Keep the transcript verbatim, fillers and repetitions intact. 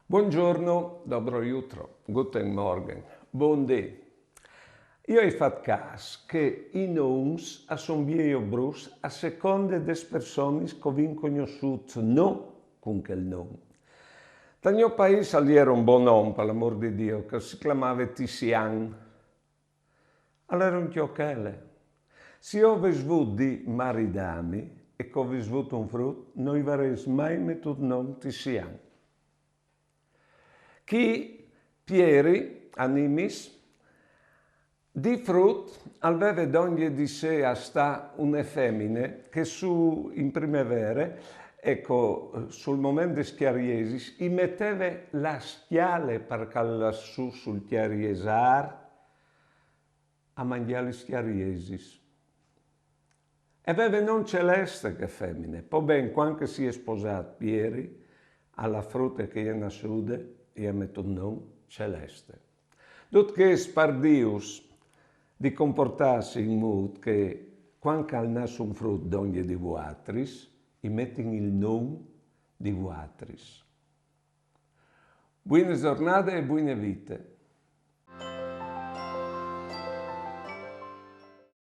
Buongiorno, dobro jutro, guten Morgen, bundì. Jo o ai fat câs che i nons a son biei o bruts a seconde des personis che o vin cognossût no cun chel non. Tal gno paîs al jere un bon om, par l'amôr di Diu, che si clamave Tizian. Al jere un cjochele. Se jo o ves vût di maridâmi e che o ves vût un frut, no i varès mai metût non Tizian. Chi Pieri, a Nimis, di frut al veve dongje di se a stâ une femine che su in primevere, eco, sul moment des cjariesis, i meteve la scjale par cjale sù sul cjariesâr a mangjâ lis cjariesis. E veve non Celeste chê femine. Po ben, cuant che si è sposât Pieri, a la frute che e je nassude i à metût non Celeste. Dut chest par dîus di comportâsi in mût che, cuant che al nas un frut dongje di vuatris, i metin il non di vuatris. Buine zornade e buine vite.